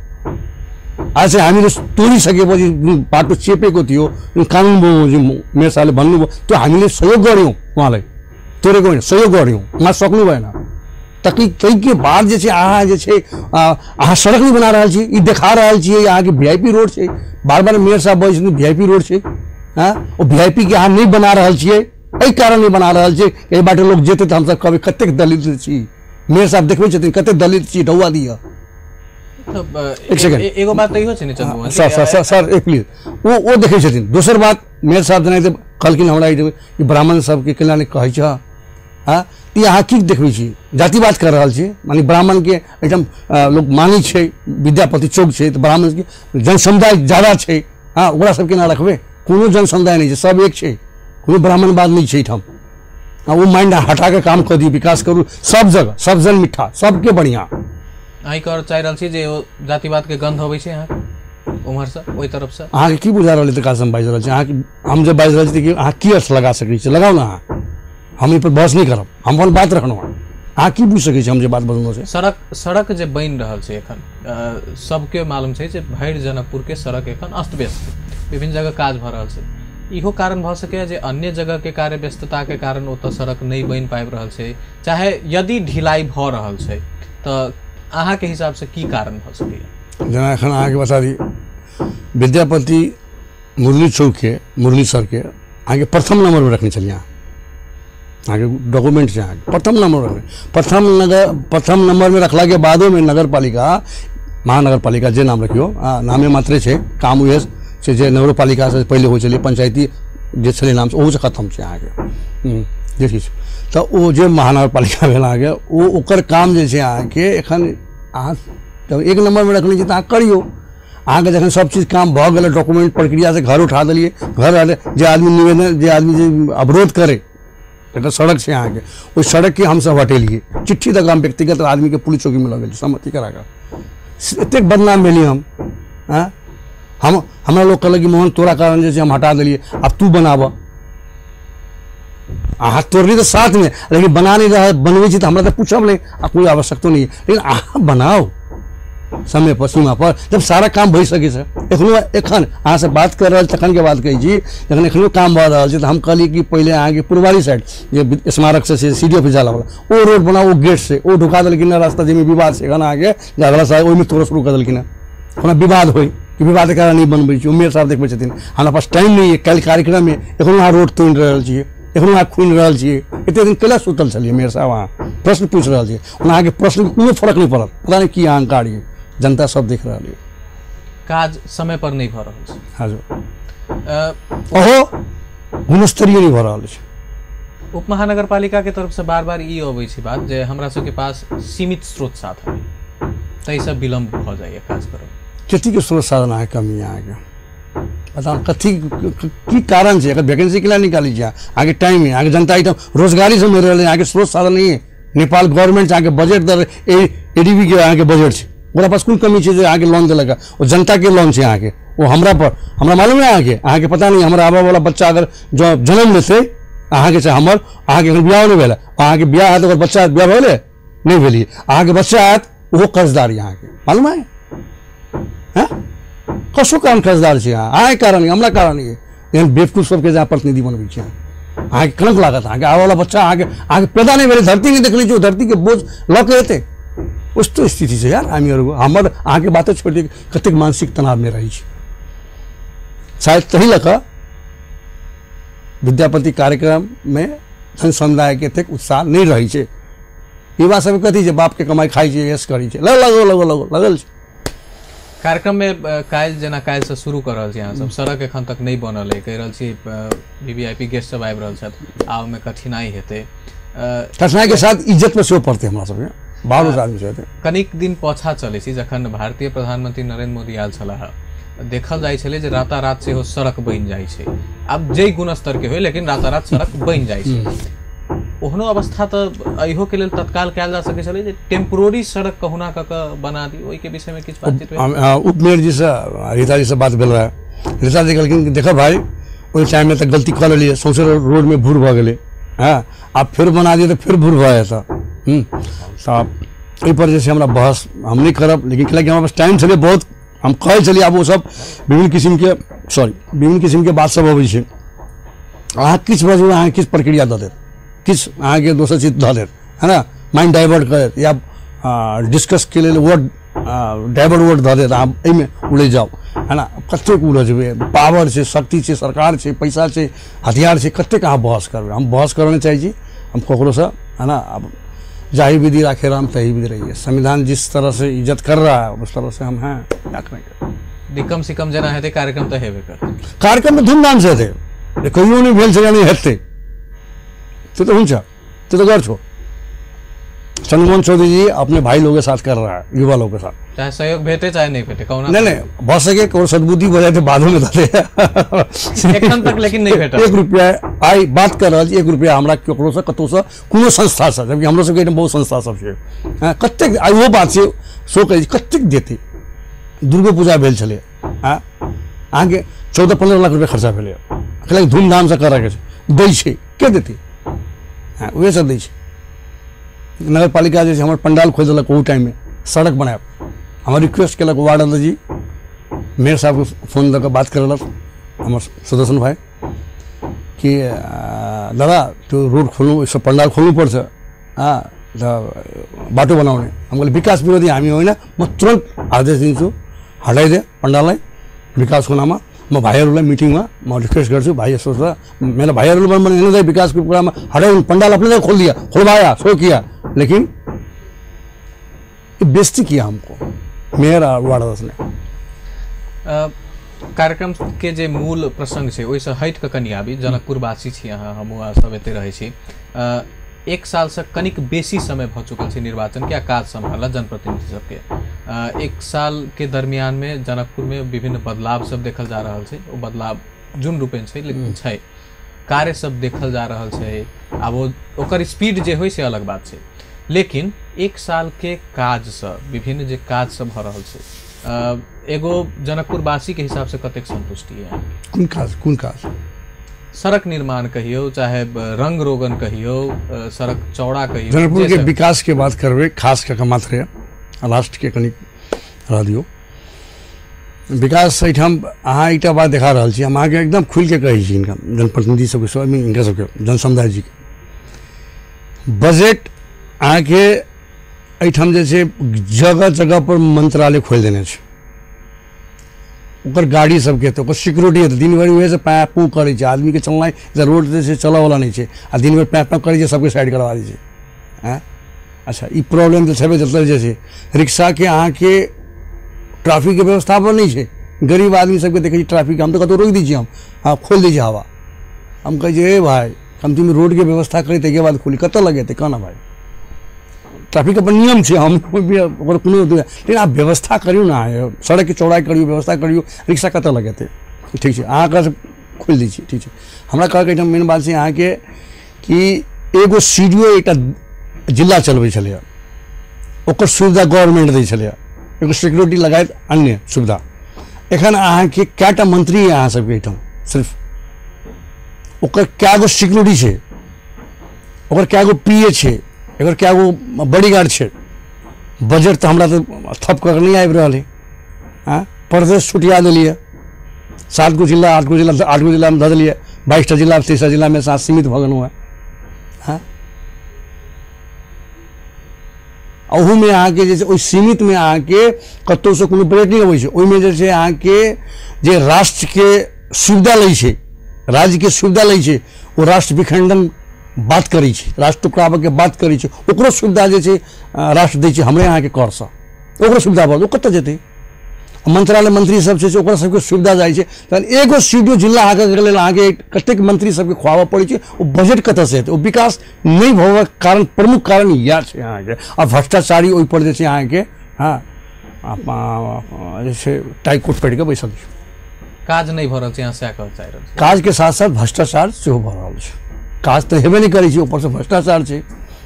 आज चाहिँ हामीले तोडिसकेपछि जुन बाटो चेपेको थियो, जुन कानुन बमोजिम मेयर साहबले भन्नुभयो त्यो हामीले सहयोग गऱ्यौँ, उहाँलाई तोडेको होइन, सहयोग गऱ्यौँ, उहाँ सक्नु भएन। तैके बाद जे छै अहाँ जे छै अहाँ सड़क नहि बना रहल छी, ई देखा रहल छियै अहाँके वीआईपी रोड छै, बार बार मेयर साहब बजै छथिन वीआईपी रोड छै, हँ ओ वीआईपी के अहाँ नहि बना रहल छियै, एहि कारण नहि बना रहल छियै, एहि बाटे लोक जेतै तऽ हमसब कहबै कतेक दलित छी, मेयर साहब देखबै छथिन कतेक दलित छी, ढौआ दिअ। एक सेकेंड, एगो बात तऽ इहो छै ने Chandu sir, sir sir sir एक प्लीज, ओ देखै छथिन। दोसर बात मेयर साहब जेनाहिते कहलखिन हमरा ई ब्राह्मण सबके केना नहि कहै छ, हँ ई अहाँ की देखबै छी, जातिवाद कर रहल छी, माने ब्राह्मणके एहिठाम लोक मानै छै, विद्यापति चौक छै तऽ ब्राह्मणके जनसमुदाय ज्यादा छै, हँ ओकरा सबके केना रखबै, कोनो जनसमुदाय नहि छै, सब एक छै, कोनो ब्राह्मणवाद नहि छै एहिठाम। ओ माइंड हटाके काम कऽ दियौ, विकास करू सब जगह, सब जन मिठा, सबके बढ़िआँ। अहीं कहऽ चाहि रहल छी जे ओ जातिवादके गन्ध अबै छै अहाँके उम्हरसँ, ओहि तरफसँ? अहाँके की बुझा रहल अछि हम बाजि रहल छी, अहाँके हम जे बाजि रहल छी कि अहाँ की अर्थ लगा सकै छी, लगाउ ने अहाँ, हम एहि पर बहस नहि करब, हम अपन बात रखलहुँ हँ, अहाँ की बुझि सकै छी हम जे बात बजलहुँ से? सड़क जे बनि रहल छै एखन, सबके मालूम छै जे भरि जनकपुरके सड़क एखन अस्त व्यस्त छै, विभिन्न जगह काज भऽ रहल छै, इहो कारण भऽ सकैए जे अन्य जगहके कार्य व्यस्तताके कारण ओतऽ सड़क नहि बनि पाबि रहल छै, चाहे यदि ढिलाइ भऽ रहल छै तऽ अहाँके हिसाबसँ की कारण भऽ सकैए? जेना एखन अहाँके बता दी, विद्यापति मुरली चौकके मुरली सरके अहाँके प्रथम नम्बरमे रखने छलियै, अहाँके डॉक्यूमेंट छै, अहाँके प्रथम नम्बर रखने, प्रथम नम्बरमे रखलाके बादोमे नगरपालिका महानगरपालिका जे नाम रखियौ, नामे मात्रे छै, काम उएह छै जे नगरपालिकासँ पहिले होइ छलै, पंचायती जे छलै नाम ओहूसँ खतम छै अहाँके जे किछु, तऽ ओ जे महानगरपालिका भेल अहाँके ओ ओकर काम जे छै अहाँके एखन अहाँ जब एक नम्बरमे रखने छी तऽ अहाँ करियौ, अहाँके जखन सब चीज काम भऽ गेलै, डॉक्यूमेंट प्रक्रियासँ घर उठा देलियै, घर जे आदमी निवेदन जे आदमी जे अवरोध करै, एकटा सड़क छै अहाँके, ओहि सड़कके हमसब हटेलियै, चिट्ठी तक हम व्यक्तिगत आदमीके पुलिस चौकीमे लऽ गेलियै सहमति करा कऽ, एतेक बदनाम भेलियै हम, आँय हम हमरा लोक कहलक कि मोहन तोरा कारण जे छै हम हटा देलियै, आब तू बनाबऽ, अहाँ तोड़ली तऽ साथमे, लेकिन बना नहि रह, बनबै छी तऽ हमरा तऽ पूछब नहि, आ कोइ आवश्यकतो नहि, लेकिन अहाँ बनाउ, समय पर सीमा पर जब सारा काम भऽ सकै छै। एखनो एखन अहाँसँ बात कर रहल तखनके बात कहै छी, जखन एखनो काम भऽ रहल छै तऽ हम कहलियै कि पहिले अहाँके पुरवारी साइड जे स्मारक से सी डी ऑफिस जाला वाला ओ रोड बनाउ, ओ गेट से ओ ढुका देलखिन हँ रास्ता जाहिमे विवाद छै एखन अहाँके जे अगला साल ओहिमे तोड़ शुरू कऽ देलखिन हँ। ओना विवाद होइ कि विवादके कारण नहि बनबै छी, ओ मेयर साहब देखबै छथिन हमरा पास टाइम नहि यऽ, काल्हि कार्यक्रम यऽ, एखनो अहाँ रोड तोड़ि रहल छियै, एखनो अहाँ खुनि रहल छियै, एतेक दिन कैला सुतल छलियै मेयर साहब? अहाँ प्रश्न पूछि रहल छियै, ओना अहाँके प्रश्नके कोनो फरक नहि पड़ल, पता नहि की अहंकार यऽ, जनता सब देख रहल यऽ। काज समय पर नहि भऽ रहल छै। हजुर, ओहो गुणस्तरीय नहि भऽ रहल छै। उप महानगरपालिका के तरफ से बार बार ई अबै छै बात जे हमरा सबके पास सीमित स्रोत साधन, ताहिसँ विलम्ब भऽ जाइए काज करब। कथीके स्रोत साधन अहाँके कमी अहाँके पता कथी की कारण छै? अगर वैकेंसी केना निकालै छी अहाँके टाइम है, अहाँके जनता एहिठाम रोजगारी से मरि रहल है, अहाँके स्रोत साधन नहीं है। नेपाल गवर्नमेंट अहाँके बजट दर एडीबी के अहाँके बजट छै, ओकरा पास कोन कमी छै जे अहाँके लोन देलक? ओ जनताके लोन छै अहाँके, ओ हमरा पर हमरा मालूम है अहाँके, अहाँके पता नहीं हमरा आबऽवला बच्चा अगर जो जन्म लेतै अहाँके छै हमर, अहाँके एखन बियाह नहि भेल, अहाँके बियाह हैत ओकर बच्चा बियाह भेलै नहि भेलियै, अहाँके बच्चा आयत ओहो कर्जदार यऽ अहाँके, मालूम है? हँ, कसो कारण कर्जदार छै अहाँ, अहाँके कारण हमरा कारण यऽ। एहन बेवकूफ सबके जे अहाँ प्रतिनिधि बनबै छी, अहाँके कलंक लागत, अहाँके आबऽवला बच्चा अहाँके अहाँके पैदा नहि भेलै, धरती नहि देखने छै, ओ धरतीके बोझ लऽ के एतै। उस्तो स्थिति छै यार हामीहरूको। हमर अहाँके बाते छोड़ि दियौ, कतेक मानसिक तनावमे रहै छी। शायद तही लऽ कऽ विद्यापति कार्यक्रममे जन समुदायके एतेक उत्साह नहि रहै छै। युवा सबके कथी छै, बापके कमाइ खाइ छै, यश करै छै, लगो लगो लगो लगल छै। कार्यक्रममे काल्हि जेना काल्हिसँ शुरू कऽ रहल छी अहाँ सब, सड़क एखन तक नहि बनल अइ, कहि रहल छी वीवीआईपी गेस्ट सब आबि रहल छथि, आ ओहिमे कठिनाइ हेतै। कठिनाइके साथ इज्जतमे सेहो पड़तै हमरा सबके, बाहरो आदमी सब हेतै। कनिक दिन पाछा चलै छी, जखन भारतीय प्रधानमंत्री नरेंद्र मोदी आयल छलाह, देखल जाइ छलै जे रातारात सेहो सड़क बनि जाइ छै, आब जे गुणस्तरके होइ लेकिन रातारात सड़क बनि जाइ छै। ओहनो अवस्था तऽ एहिओके लेल तत्काल कयल जा सकै छलै जे टेम्पोररी सड़क कहुना कऽ कऽ बना दी, ओहिके विषयमे किछु बातचीत भेल? उप मेयर जीसँ रीताजीसँ बात भेल रहै, रीताजी कहलखिन देखऽ भाइ ओहि टाइममे तऽ गलती कऽ लेलियै, सौँसे रोडमे भूर भऽ गेलै, हँ आब फेर बना दियै तऽ फेर भूर भऽ जेतै। तऽ एहिपर जे छै हमरा बहस हम नहि करब, लेकिन कैलाकि हमरा पास टाइम छलै बहुत, हम कहै छलियै। आब ओसब विभिन्न किसिमके विभिन्न किसिमके बात सब अबै छै, अहाँ किछु बजबै अहाँके किछु प्रक्रिया दऽ देत, किछु अहाँके दोसर चीज दऽ देत, है ना, माइंड डाइवर्ट कऽ देत या डिस्कसके लेल वर्ड डाइवर्ट वर्ड दऽ देत, अहाँ एहिमे उलझि जाउ, है ना। कतेक उलझबै, पावर छै, शक्ति छै, सरकार छै, पैसा छै, हथियार छै, कतेक अहाँ बहस करबै? हम बहस करऽ नहि चाहै छी हम ककरोसँ, है ना। आब जाहि विधि राखे राम तही विधि रहिए, संविधान जिस तरह से इज्जत कर रहा है उस तरह से हम हैं, क्या करेंगे। कम से कम जेना हेतै कार्यक्रम तऽ हेबे करतै, कार्यक्रम तऽ धूमधाम से हेतै, कहियो नहि भेल छै नहि हेतै, त्यो त हुन्छ, त्यो त गर्छु। चंद्रमोहन चौधरी जी अपने भाई लोगों के साथ कर रहा है, युवा लोगों के साथ, चाहे सहयोग भेटे चाहे नहीं भेटे, कौन नहीं नहीं भऽ सके ककरो सद्बुद्धि भऽ जाए तऽ बादोमे दऽ दे एखन तक, लेकिन नहीं भेटल। 1 रुपया आइ बात कर रहल छी, 1 रुपया हमरा ककरोसँ कतहुसँ कोनो संस्थासँ, जबकि हमरो सबके एहिठाम बहुत संस्था सब छै, कतेक आइ ओहो बात छै सो कहै छी कतेक देतै। दुर्गो पूजा भेल छलै, अहाँके 14-15 लाख रुपया खर्चा भेलै, कैलाकि धूमधामसँ करऽके छै, दै छै के देतै? हँ उएह सब दै छै। नगरपालिका जे छै हमर पंडाल खोलि देलक ओहू टाइममे, सड़क बनायब हमर रिक्वेस्ट केलक वार्ड अध्यक्ष जी, मेयर साहबके फोन दऽ कऽ बात करेलक हमर सुदर्शन भाइ कि दादा त्यो रोड खोल्नु, यसो पन्डाल खोल्नुपर्छ, हँ र बाटो बनाउने। हम कहलियै विकास विरोधी हामी होइन, म तुरन्त आदेश दिन्छु हटाइदे पन्डाललाई विकासको नाममा। म भाइहरूलाई मिटिङमा म रिक्वेस्ट गर्छु भाइ यसो छ, मेरो भाइहरूले पनि होइन विकासको कुरामा हटाइदिनु, पन्डाल अपने खोल दिया, खोलवाया सो किया, लेकिन ये बेइज्जती किया हमको मेयर और वार्ड अध्यक्ष ने। कार्यक्रम के जे मूल प्रसंग छै ओहिसँ हटि कऽ कनि आबी, जनकपुरवासी छी अहाँ, हमहूँ सब एतै रहै छी। 1 सालसँ कनिक बेसी समय भऽ चुकल छै निर्वाचन के आ काज सम्हारल जनप्रतिनिधि सबके। 1 साल के दरमियान में जनकपुर में विभिन्न बदलाव सब देखल जा रहल छै, ओ बदलाव जुन रूपेण छै लेकिन छै, कार्य सब देखल जा रहल छै, आब ओ ओकर स्पीड जे होइ से अलग बात छै, लेकिन 1 साल के काजसँ विभिन्न जे काज सब भऽ रहल छै, एगो जनकपुरवासी के हिसाब से कतेक संतुष्टि है? कोन काज? कोन काज? सड़क निर्माण कहियो, चाहे रंग रोगन कहियो, सड़क चौड़ा कहियो। जनकपुर के विकास के बात करबै खास कऽ के मात्रे राष्ट्र के कनि रह दियौ। विकास एहिठाम अहाँ एकटा बात देखा रहल छी, हम अहाँके एकदम खुलिके कहै छी, हिनका जनप्रतिनिधि सबके, हिनका सबके जन समुदाय जीके बजट अहाँके एहिठाम जे छै जगह जगह पर मंत्रालय खोलि देने छै, ओकर गाड़ी सबके हेतै, ओकर सिक्योरिटी हेतै, दिन भरि उएहसँ पैँ पूँ करै छै, आदमीके चलनाइ रोड जे छै चलऽवला नहि छै, आ दिन भरि पैँ पैँ करै छै, सबके साइड करवा दै छै। आँय अच्छा ई प्रॉब्लम तऽ छेबे जतऽ जे छै रिक्शाके अहाँके ट्रैफिकके व्यवस्था नहि छै, गरीब आदमी सबके देखै छी ट्रैफिक, हम तऽ कतहु रोकि दै छियै, हम हँ खोलि दै छियै हवा, हम कहै छियै हे भाय कमतीमे रोडके व्यवस्था करी ताहिके बाद खोली, कतऽ लगेतै कहना भाय, ट्रैफिक अपन नियम छै, हम ओकर कोनो, लेकिन आब व्यवस्था करियौ ने, अहाँ सड़कके चौड़ाइ करियौ, व्यवस्था करियौ, रिक्शा कतऽ लगेतै। ठीक छै अहाँके खोलि दै छी, ठीक छै। हमरा कहऽके एहिठाम मेन बात छै अहाँके कि एगो सी डी ओ एकटा जिला चलबै छलैए, ओकर सुविधा गवर्नमेंट दै छलैए, एगो सिक्योरिटी लगायत अन्य सुविधा। एखन अहाँके कएटा मंत्री यऽ अहाँ सबके एहिठाम, सिर्फ ओकर कए गो सिक्योरिटी छै, ओकर कए गो पी ए छै, एकर कए गो बॉडीगार्ड छै। बजट तऽ हमरा तऽ थप कऽ नहि आबि रहल है, आँय प्रदेश छुटिया देलियै, 7 गो जिला 8 गो जिला 8 गो जिलामे धऽ देलियै, 22टा जिला 23टा जिलामे साथ सीमित भऽ गेलहुँ हेँ। हँ ओहूमे अहाँके जे छै ओहि सीमितमे अहाँके कतहुसँ कोनो बजट नहि अबै छै, ओहिमे जे छै अहाँके जे राष्ट्रके सुविधा लै छै, राज्यके सुविधा लै छै, ओ राष्ट्र विखंडन बात करै छै, राष्ट्र टुकड़ाबऽके बात करै छै, ओकरो सुविधा जे छै राष्ट्र दै छै हमरे अहाँके करसँ, ओकरो सुविधा भऽ ओ कतऽ जेतै। मंत्रालय मंत्री सब छै ओकरा सबके सुविधा जाइ छै, तहन एगो सी डी ओ जिला अहाँके लेल अहाँके कतेक मंत्री सबके खुआबऽ पड़ै छै, ओ बजट कतऽसँ हेतै। ओ विकास नहि होबऽके कारण प्रमुख कारण इएह छै अहाँके, आ भ्रष्टाचारी ओहिपर जे छै अहाँके हँ जे छै टाइकोट पड़ि कऽ बैसल छै, काज नहि भऽ रहल छै। अहाँ सएह कहऽ चाहि रहल छी, काजके साथ साथ भ्रष्टाचार सेहो भऽ रहल छै, काज तऽ हेबे नहि करै छै, ऊपरसँ भ्रष्टाचार छै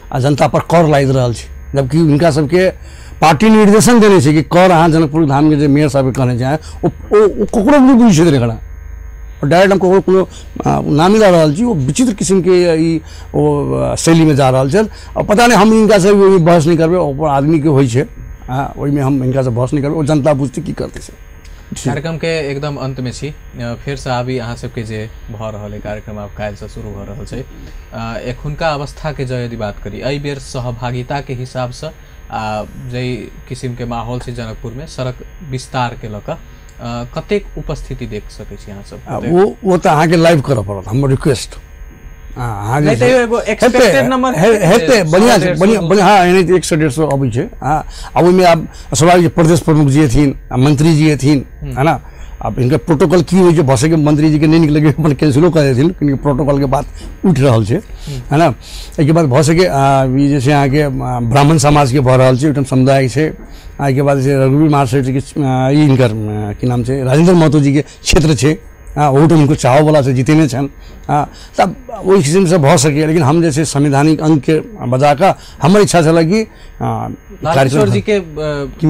आ जनता पर कर लादि रहल छै, जबकि हिनका सबके पार्टी निर्देशन देने छै कि कर अहाँ जनकपुर धामके जे मेयर साहबके कहने छै ओ ककरो नहि बुझै छथिन एकरा, डायरेक्ट हम ककरो कोनो नाम नहि लऽ रहल छी, ओ विचित्र किसिमके ई ओ शैलीमे जा रहल छथि। आ पता नहि हम हिनकासँ ओहिमे बहस नहि करबै, ओकर आदमीके होइ छै ओहिमे हम हिनकासँ बहस नहि करबै, ओ जनता बुझतै की करतै से। कार्यक्रम के एकदम अंत में छी, फेरसँ आबी अहाँ सबके जे भऽ रहल है कार्यक्रम आब काल्हिसँ शुरू भऽ रहल छै, एखुनका अवस्थाके जँ यदि बात करी एहि बेर सहभागिताके हिसाबसँ आ जाहि किसिमके माहौल छै जनकपुरमे सड़क विस्तारके लऽ कऽ कतेक उपस्थिति देख सकै छी अहाँ सब? ओ तऽ अहाँके लाइव करऽ पड़त, हमर रिक्वेस्ट हेतै, बढ़िआँ छै, बढ़िआँ बढ़िआँ। हँ एनाहिते 100 150 अबै छै। हँ आ ओहिमे आब स्वाभाविक प्रदेश प्रमुख जी हेथिन, मंत्री जी हेथिन, है ना। आब हिनकर प्रोटोकॉल की होइ छै, भऽ सकै मंत्री जीके नहि नीक लगै अपन कैंसिलो कऽ देथिन, क्योंकि प्रोटोकॉलके बात उठि रहल छै, है ना। एहिके बाद भऽ सकै ई जे छै अहाँके ब्राह्मण समाजके भऽ रहल छै, ओहिठाम समुदाय छै। एहिके बाद जे रघुवीर महाशय जीके ई हिनकर की नाम छै राजेंद्र महतो जीके क्षेत्र छै, हँ ओहूठाम हुनको चाहऽवला छै, जितेने छनि। हँ तब ओहि किसिमसँ भऽ सकैए, लेकिन हम जे छै संवैधानिक अङ्गके बजा कऽ हमर इच्छा छलै कि लाल किशोर जीके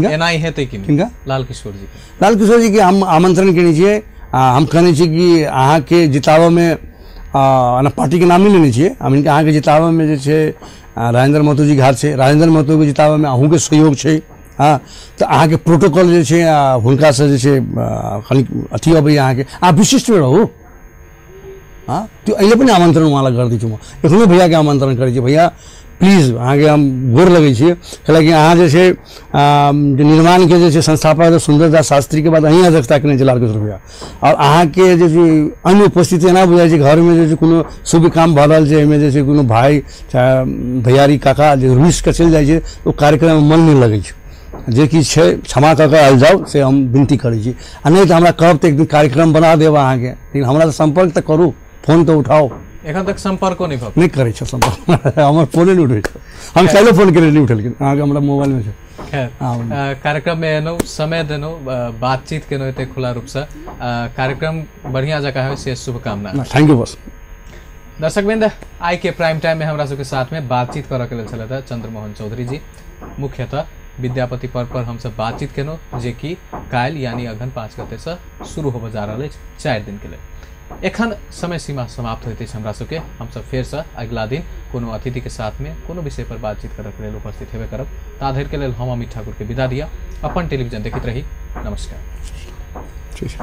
एनाइ हेतै कि किनका? लाल किशोर जीके, लाल किशोर जीके हम आमंत्रण केने छियै, हम कहने छियै कि अहाँके जिताबऽमे पार्टीके नाम नहि लेने छियै हम, हिनका अहाँके जिताबऽमे जे छै राजेंद्र महतो जीके हाथ छै, राजेंद्र महतोके जिताबऽमे अहूँके सहयोग छै। हँ तऽ अहाँके प्रोटोकॉल जे छै हुनकासँ जे छै कनि अथी अबैए अहाँके, अहाँ विशिष्टमे रहू। हँ त्यो अहिले पनि आमन्त्रण उहाँलाई गर्दैछु म, एखनो भैयाके आमन्त्रण करै छी, भैया प्लीज अहाँके हम गोर लगै छी, कैलाकि अहाँ जे छै निर्माणके जे छै संस्थापक सुन्दरदास शास्त्रीके बाद अहीँ अध्यक्षता केने छी लाल किशोर भैया, आओर अहाँके जे छै अन्य उपस्थिति एना बुझाइ छै घरमे जे छै कोनो शुभ काम भऽ रहल छै, एहिमे जे छै कोनो भाइ चाहे भैयारी काका जे रुसि कऽ चलि जाइ छै ओ कार्यक्रममे मन नहि लगै छै, जे किछु छै क्षमा कऽ कऽ आबि जाउ से हम विनती करै छी। आ नहि तऽ हमरा कहब तऽ एक दिन कार्यक्रम बना देब अहाँके, लेकिन हमरासँ सम्पर्क तऽ करू, फोन तऽ उठाउ। एखन तक सम्पर्को नहि भऽ नहि करै छै सम्पर्क, हमर फोने नहि उठै छै, हम काल्हिो फोन केलियै नहि उठेलखिन, अहाँके हमरा मोबाइलमे छै। खैर कार्यक्रममे एलहुँ, समय देलहुँ, बातचीत केलहुँ एते खुला रूपसँ, कार्यक्रम बढ़िआँ जकाँ होइ से शुभकामना। Thank you. बस दर्शकवृंद, आइ के प्राइम टाइम में हमरा सबके साथ में बातचीत करऽ के लेल छलथि चंद्रमोहन चौधरी जी। मुख्यतः विद्यापति पर्व पर हमसब बातचीत केलहुँ, जे कि काल्हि यानी अगहन 5 गते से शुरू होबऽ जा रहल अछि 4 दिन के लेल। एखन समय सीमा समाप्त होइत अछि हमरा सबके। हमसब फेरसँ अगिला दिन कोनो अतिथिके साथमे कोनो विषय पर बातचीत करैके लेल उपस्थित हेबे करब। ता धरिके लेल हम अमित ठाकुरके विदा दिया। अपन टेलीविजन देखैत रही। नमस्कार। ठीक।